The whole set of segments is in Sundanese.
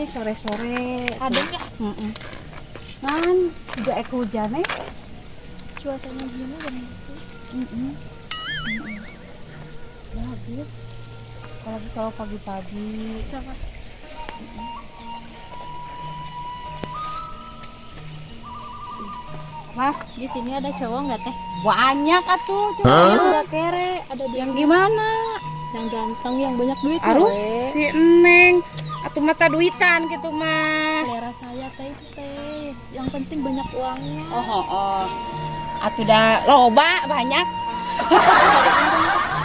deh sore-sore. Adem ya? Heeh. Kan juga ek hujan eh. Cuacanya gini kan gitu. Heeh. Bagus. Apalagi kalau pagi-pagi. Siapa? Wah, di sini ada cowok nggak teh? Banyak atuh cowok yang udah kere, ada yang gimana? Yang ganteng, yang banyak duit. Aduh, si Neng atuh mata duitan gitu mah. Selera saya teh itu teh, yang penting banyak uangnya. Oh, oh, oh. Atuh dah loba banyak.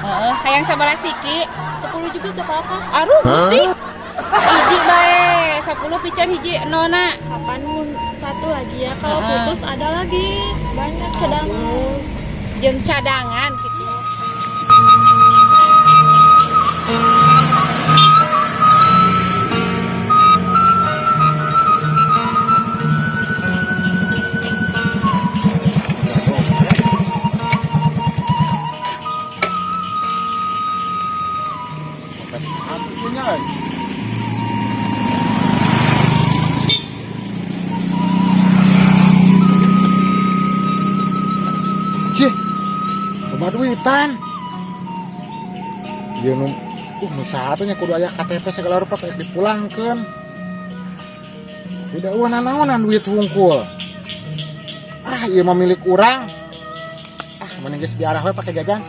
Heeh, hayang sabaraha siki? 10 juga gak apa-apa. Aduh, Gusti. Hiji bae, 10 pican hiji nona. Kapan satu lagi ya, kalau putus ada lagi banyak cadangan. Jeung cadangan gitu. Cih, loba duitan. Ieu nu nu satunya kudu aya KTP segala rupa kayak dipulangkeun. Udah eueuh nanaonan duit hungkul. Ah, ieu mah milik urang. Ah, mending geus diarah we pake jajan.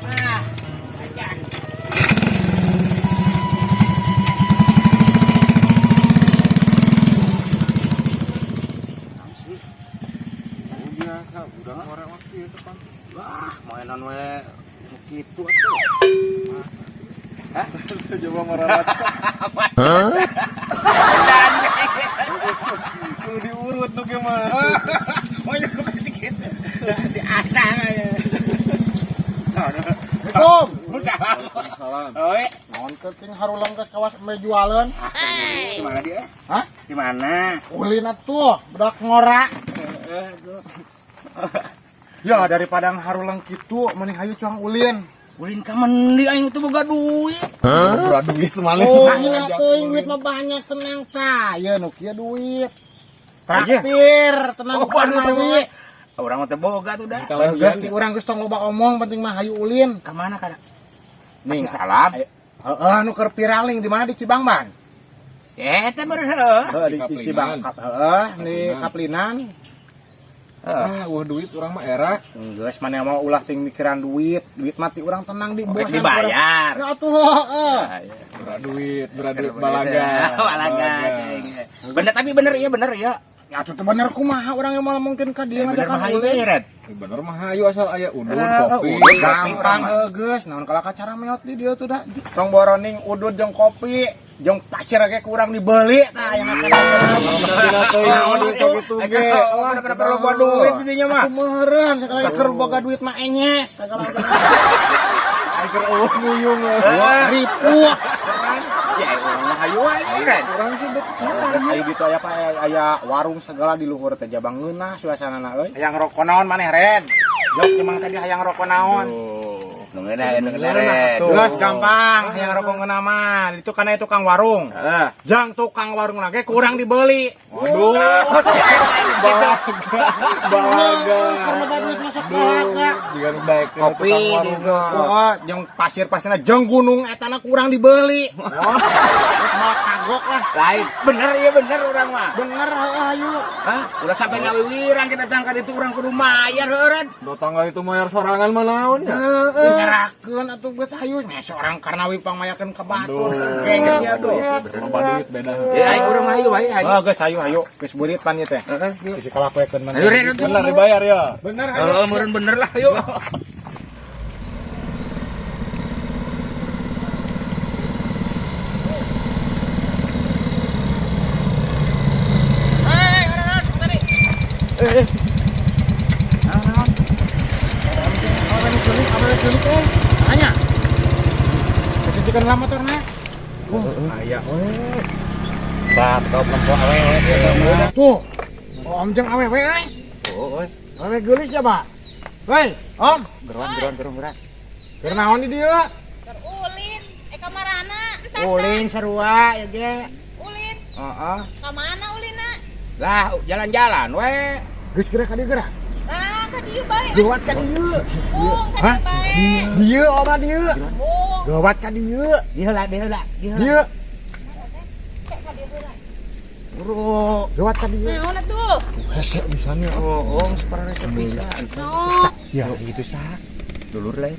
Ah, jajan. Biasa udah ngorek waktu ya depan. Wah, mainan we kitu atuh. Hah? Coba mararaca. Hah? Kudu diurut nu ge mah. Oh, iya kitu. Diasah aya. Assalamualaikum. Waalaikumsalam. Oi. Naon teh harulang geus kawas embe jualeun? Di mana dia? Hah? Di mana? Ulin atuh, budak ngora. Ya daripada harulang kitu mending hayu cuang ulin. Ulin ka mendi aing teu boga duit. Boga duit malih. Oh, teuing duit mah banyak tenang tah. Ieu nu kieu duit. Traktir, tenang duit. Urang mah teu boga tuh dah. Geus di urang geus tong loba omong penting mah hayu ulin. Ka mana kana? Ning salam. Heeh, nu keur piraling di mana di Cibangban? Eta bener heuh. Heeh, di Cibang. Heeh, di Kaplinan. Ah, wah duit urang mah era. Geus mana mau ulah ting mikiran duit, duit mati urang tenang di bos dibayar. Ya atuh heeh. Berat duit balaga. Balaga. Bener tapi bener iya bener ya. Ya atuh teu bener kumaha urang yang malah mungkin ka dieu bener mah hayu Red. Bener mah hayu asal aya udud kopi. Gampang geus, naon kalah ka cara meot di dieu tuh dah. Tong boroning udud jeung kopi, jeung pasir ge kurang dibeli tah yang akan Naon itu ge. Kenapa loba duit dinya mah. Meureun sakali keur boga duit mah enyes sagala. Keur eueuh nguyung. Ripuh. Ya urang mah hayu wae Red. Urang sih bet. Hayu gitu aya aya warung segala di luhur teh jabang ngeunah suasanana euy. Hayang rokok naon maneh Red? Jok emang tadi hayang rokok naon? Nu ngeunah nu ngeunah Red. Geus gampang hayang rokok ngeunah mah. Itu kana tukang warung. Heeh. Jang tukang warung lagi kurang dibeli. Waduh. Balaga. Karena duit masuk balaga. Jika baik Kopi gitu. Oh, jeung pasir-pasirna jeung gunung etana kurang dibeli. Terus malah kagok lah. Lain, bener iya bener urang mah. Bener heuh hayu. Hah? Udah sampai ngawiwirang kita tangka itu urang kudu mayar heuh Red. Do tanggal itu mayar sorangan mah naon ya? Heeh. Nyerakeun atuh geus hayu. Nya seorang karnawi pangmayakeun ka batur. Gengsi atuh. Loba duit beda. Ya aing urang mah hayu wae hayu. Oh, geus hayu hayu. Geus burit pan ieu teh. Heeh. Geus kalakuekeun Ayo Red atuh. Bener dibayar ya. Bener hayu. Heeh, meureun bener lah ayo. Hei, orang-orang tadi. Naon? Awewe geulis, awewe geulis euy. Tanya. Kesisikan lah motorna. Aya we. Batok nempo awewe mah. Tuh. Om jeung awewe euy. Oh, Awewe geulis ya, Pak. Hei, Om. Geruan geruan geruan geruan. Keur naon di dieu? Keur ulin, ka marana entas. Ulin sarua ya ge. Ulin. Heeh. Ka mana ulina? Lah, jalan-jalan we. Geus geura ka dieu geura. Ah, ka dieu bae. Gawat ka dieu. Bung, ka dieu bae. Dieu oma dieu. Bung. Gawat ka dieu. Dieu heula, dieu heula, dieu heula. Dieu. Cek ka dieu heula. Buru. Gawat ka dieu. Naon atuh? Hese misalnya. Oh, oh, separah pisan. Naon? Ya gitu sak. Dulur lain.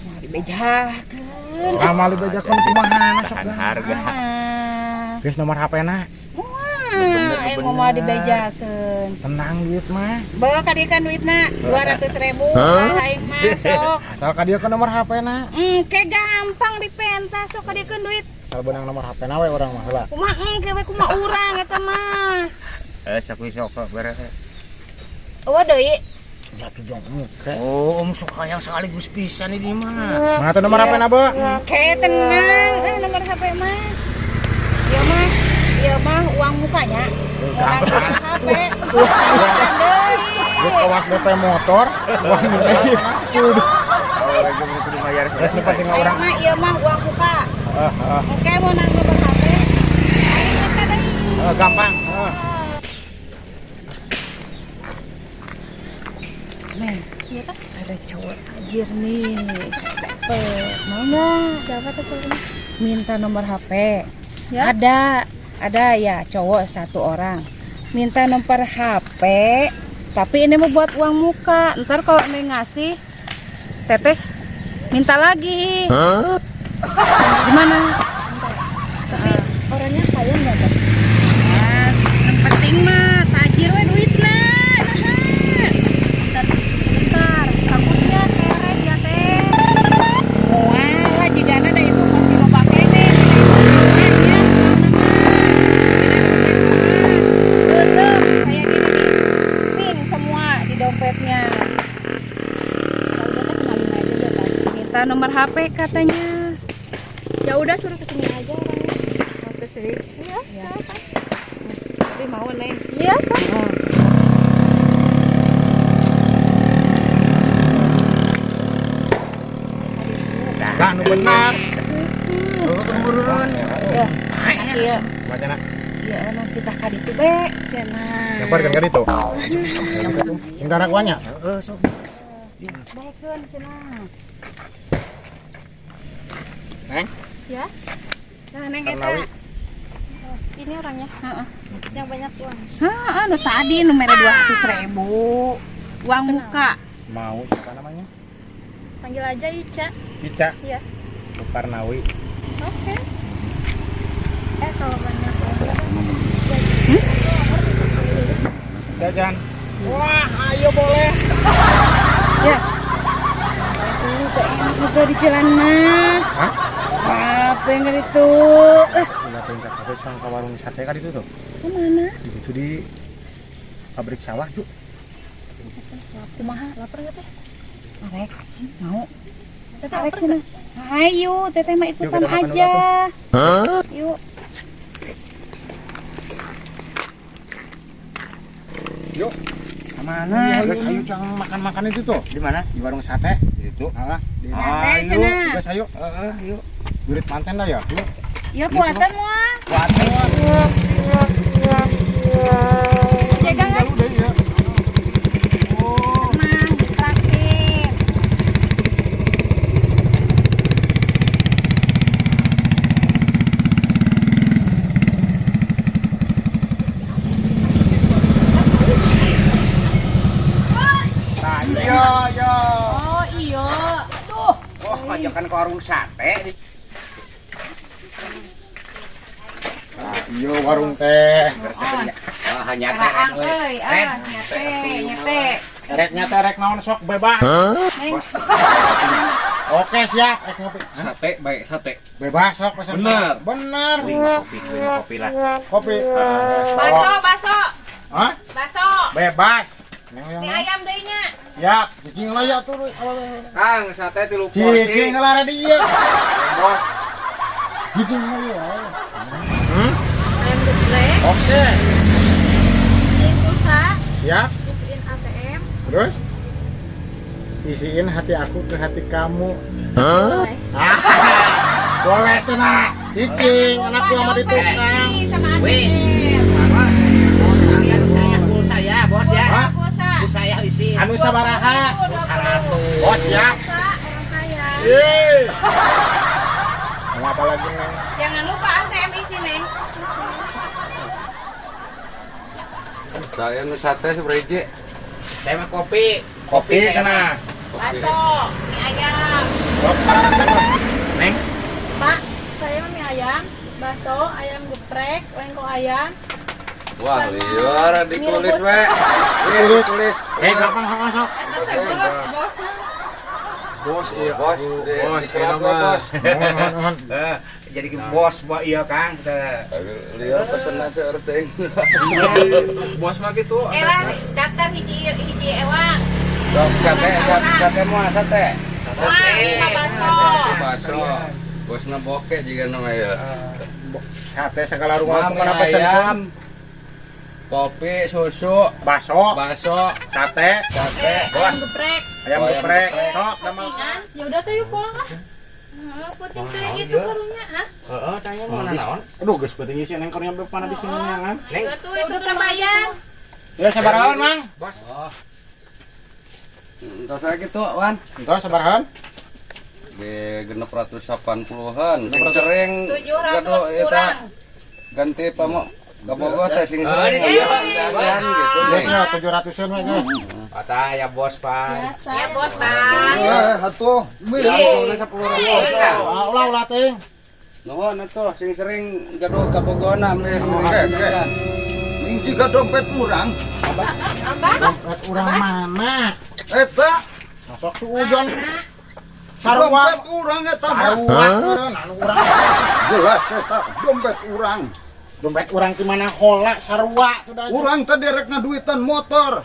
Nah, dibejakeun. Lama dibejakeun kumaha sok Tahan harga. Ah. Geus nomor HP-na. Wah, ayo mau dibejakeun. Tenang duit mah. Bawa ka dieu kan duitna 200.000 lah aing mah sok. Asal ka dieu ke nomor HP-na. Engke gampang dipenta sok ka dieu keun duit. Asal benang nomor HP-na we urang mah heula. Kumaha engke we kumaha urang eta mah. Sok sok beres. Eueuh deui. Jatuh jong engke. Oh, om sok hayang sekaligus pisan ini mah. Mana tuh nomor HP-na, Be? Engke tenang, nomor HP mah. Ieu mah, ieu mah uang mukanya. Uang HP. Deui. Geus kawas DP motor, uang muka. Oh, lagi kudu bayar. Geus nu penting mah urang. Aing mah ieu mah uang muka. Heeh, heeh. Engke mau nang nomor HP. Aing minta deui. Heeh, gampang. Heeh. Neng, iya tah? Ada cowok tajir nih. Mau nggak? Siapa tuh cowoknya? Minta nomor HP. Ya? Ada ya cowok satu orang. Minta nomor HP, tapi ini mau buat uang muka. Ntar kalau Neng ngasih, Teteh minta lagi. Gimana? Tapi orangnya kaya nggak Teh? Nah, yang penting mah tajir we duitna. Nah, Sebentar, takutnya kere dia teh. Wah, jigana da itu pasti loba kene. Kayak gini nih. Pink semua di dompetnya. Ya udah teh kenalin aja deh Teh. Minta nomor HP katanya. Ya udah suruh kesini aja orangnya. Mau kesini. Iya, Ya. silakan. Tapi mau Neng. Iya, sok. Lah nu benar. Turun. Ya, iya. Bacana. Ya, nanti tah ka ditu be, cenah. Nyamperkeun ka ditu. Sing tarakuannya. Heeh, sok. Baikeun cenah. Neng, Ya, Nah, Neng eta. Karnawi. ini orangnya. Heeh. Yang banyak uang. Heeh, nu tadi nu mere 200.000. Uang muka. Mau siapa namanya? Panggil aja Ica. Ica. Iya. Sukarnawi. Oke. Kalau banyak uang. Jajan. Wah, ayo boleh. Ya. Aduh, kok enak juga di jalan mah. Hah? Apa yang itu? Udah pengen kafe sang ke warung sate kan itu tuh. Kemana? Di situ di pabrik sawah yuk. Kumaha? Lapar nggak teh? Arek, mau? Teteh Arek lapar cenah. Ayo, teteh mah ikutan Yuk, kita makan dulu aja. Yuk. Yuk. Kemana? Guys, ayo jangan makan-makan itu tuh. Di mana? Di warung sate. Itu. Alah, di Sate Ayo. cenah. Guys, ayo. Heeh, yuk. Duit manten dah ya. Yuk. Ya kuatan moal. Kuatin. Jaga kan? Udah ya. Tenang, traktir. Nah, iya, iya. Oh, iya. Aduh. Oh, ajakan ke warung sate. Nah, iya warung teh. Oh, nyate Karaang euy. euy, Red. ah, nyate, nyate. Reknya teh rek naon sok bebas. Neng, Oke, siap. Rek ngopi. Sate, baik sate. Bebas sok pesan. Bener. Bener. Wih, kopi, wih, kopi lah. Kopi. baso, baso, Hah? baso. Bebas. Neng yang Mie ayam deui nya. Siap, cicing lah ya tuh. Kang, sate 3 porsi. Cicing lah dia. Bos. Cicing lah ya. Ayam geprek, Oke. isiin pulsa, Siap. isiin ATM, Terus? Isiin hati aku ke hati kamu. Boleh. Boleh cenah. Cicing, anak gua mah di tukang. Sama Wih. ATM. Bos, sekalian saya pulsa ya, bos ya. Hah? Pulsa. Pulsa ya isi. Anu sabaraha? Pulsa 100. Bos ya. Pulsa orang kaya. Yeay. Mau apa lagi, Neng? Jangan lupa ATM isi, Neng. Saya nu sate seberiji. Saya mah kopi. Kopi saya cenah. mah. Bakso, mie ayam. Neng, Pak, saya mie ayam, bakso, ayam geprek, lengko ayam. Wah, liar ditulis Mie we. Tulis. Tulis. Eh, gampang sok masuk. Bos, bos. Bos, iya, bos, bos, istirahat we, bos. Mohon, mohon, mohon. Eh, jadi ke bos buat iya Kang. Kita. Liar pesen nasi teuing. Bos mah gitu. Elah, daftar hiji hiji ewang. Dok, sate, sate, sate moal sate. Wah, lima bakso. Bakso. Bosna boke juga namanya ya. Sate segala rumah Mami mana pesen ayam, kopi, susu, Bakso, bakso, sate, sate, Ayam geprek. ayam Oh, ayam geprek. geprek. Sok, damel. Putingan. Ya udah tuh yuk pulang ah. Heeh, puting teh gitu karunya, ah. Heeh, tanya mau naon? Aduh, geus penting sih Neng karunya mana di sini nyangan. Neng. Ayo tuh itu terbayar. Ya sabarahan, Mang? Bos. Entar saya gitu, Wan. Entar sabarahan? Di 680-an. Sing sering 700 gaduh eta kurang. ganti pamo kabogoh teh sing Oh, sering iya. gantian gitu Geus nih. nya 700-an we geus. Kata ya bos, Pak. Biasa. Ya bos, Bang. Eh, atuh. Wih, Langsung 10.000. Ah, ulah ulah teuing. Nuhun atuh sing sering gaduh kabogona meh. Oke, oke. Ning jiga dompet urang. Dompet urang mana? Eta Masuk suujon. Sarua. dompet urang eta mah. Sarua meureun, anu urang. Jelas eta dompet urang. Dompet urang di mana hola sarua tuh dah. Urang tadi rek ngaduitan motor.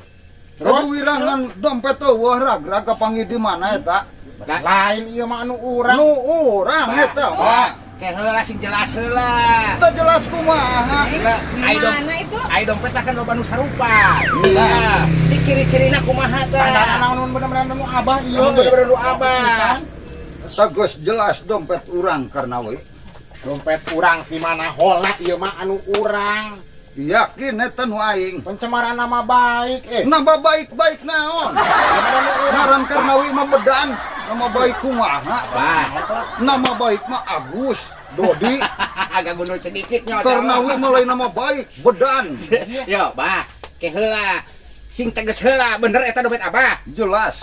Terus? Kaduirangan dompet eueuh ragrag kapanggih di mana eta? Lain ieu mah anu urang. Nu urang eta mah. Kayak heula sing jelas heula. Eta jelas kumaha. Ai dom Mana itu? ai dompet akan loba nu sarupa. Iya. Cik ciri-cirina kumaha tah? Tanda naon bener-bener nu abah ieu. Lamun bener-bener nu abah. Eta geus jelas dompet urang karena we. Dompet urang di mana hola ieu mah anu urang. Yakin eta nu aing. Pencemaran nama baik eh. Nama baik-baik naon? Ngaran Karnawi mah bedan. Nama baik kumaha? Bah, Nama baik mah Agus, Dodi. agak gundul sedikit nyo. Karnawi mah lain nama baik, bedan. Yo, bah, ke heula. Sing tegas heula, bener eta dompet abah. Jelas.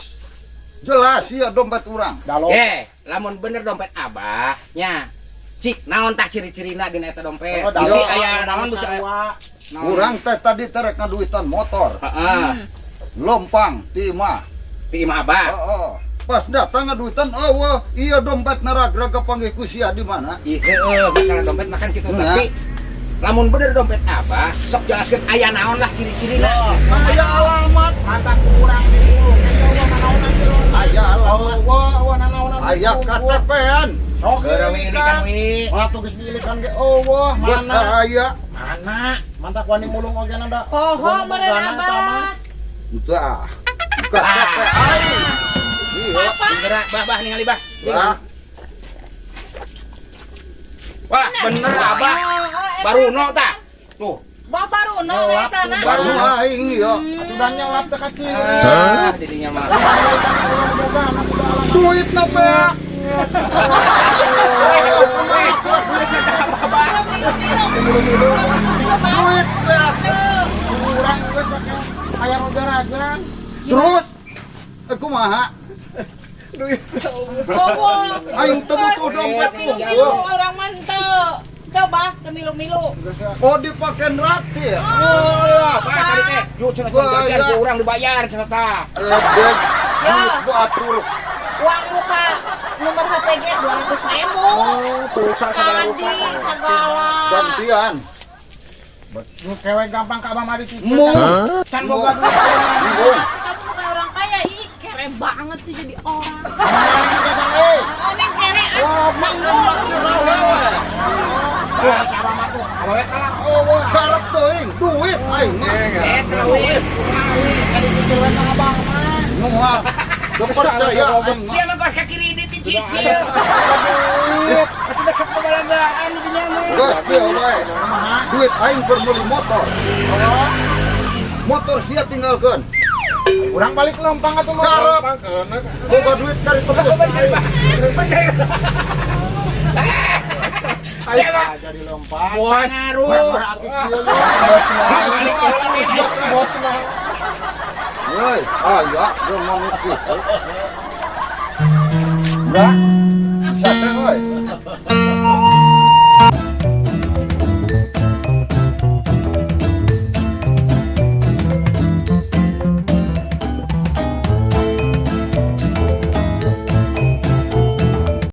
Jelas iya dompet urang. Dalo. Eh, lamun bener dompet abah, nya. Cik, naon tah ciri-cirina dina eta dompet? Oh, Bisi dalo. aya naon bisi aya. Sarua. Naon? Urang teh tadi terek ngaduitan motor. Heeh, Lompang ti imah. ti imah abah. Heeh. Pas datang ngaduitan, eueuh, iya dompet naragrag kapanggih ku sia di mana? Ih, heeh, masalah dompet makan gitu Nah. tapi lamun bener dompet abah, sok jelaskeun aya naon lah ciri-cirina. Aya alamat, Mantap urang di mulung. Eueuh nanaonan jero. aya alamat, Eueuh eueuh nanaonan. aya KTP-an. Sok Geureuh ilikan wi. Wah tuh geus diilikan ge eueuh Buat mana? aya. Mana? Mantap wani mulung oge da. Poho meureun abah. Tah. KTP aing. Iya. Bener, bah bah ningali bah. Lah, Wah, bener abah. Baruno tah. Tuh, Bah baruno eta na. baru aing ieu. Atuh da nyelap teh ka ciri. ah, didinya mah. Duit na beak. Duit beak. Urang geus pake hayang ugaragan. Terus eh kumaha? Bobo. Aing teu butuh dompet Milu-milu unggul. orang mah teu. Teu bah, teu milu-milu. Oh dipake nraktir. Oh, bah tadi teh, yuk cenah Wah, jajan ya. ku urang dibayar cenah tah. Ebeg. Ya. Duit gua atur. Uang muka nomor HP ge 200.000. Oh, pulsa segala Tadi rupa. segala. Gantian. Nu kewe gampang ka abah mah dicicil. Mu. Can boga duit. Mu. Kamu bukan orang kaya, ih kere banget sih jadi orang. Eh, Oh, neng kere ah. Oh, makan nraktir awewe. ah, si abah mah tuh. Abah we kalah eueuh. Karep teuing duit aing mah. Eta wi, kumaha wi. Tadi dicicil we ka abah mah. Moal. Teu percaya aing mah. Sia mah geus ka kredit dicicil. Atuh da sok pabalagaan di dinya mah. Geus kieu wae. Duit aing keur meuli motor. Motor sia tinggalkeun. Urang balik lempang atuh mah. Karep. Boga duit dari tebus ka aing. Sia mah Jadi lempang. ngaruh. Bos nah. Woi, aya geus manuk kitu. Enggak. Sate euy.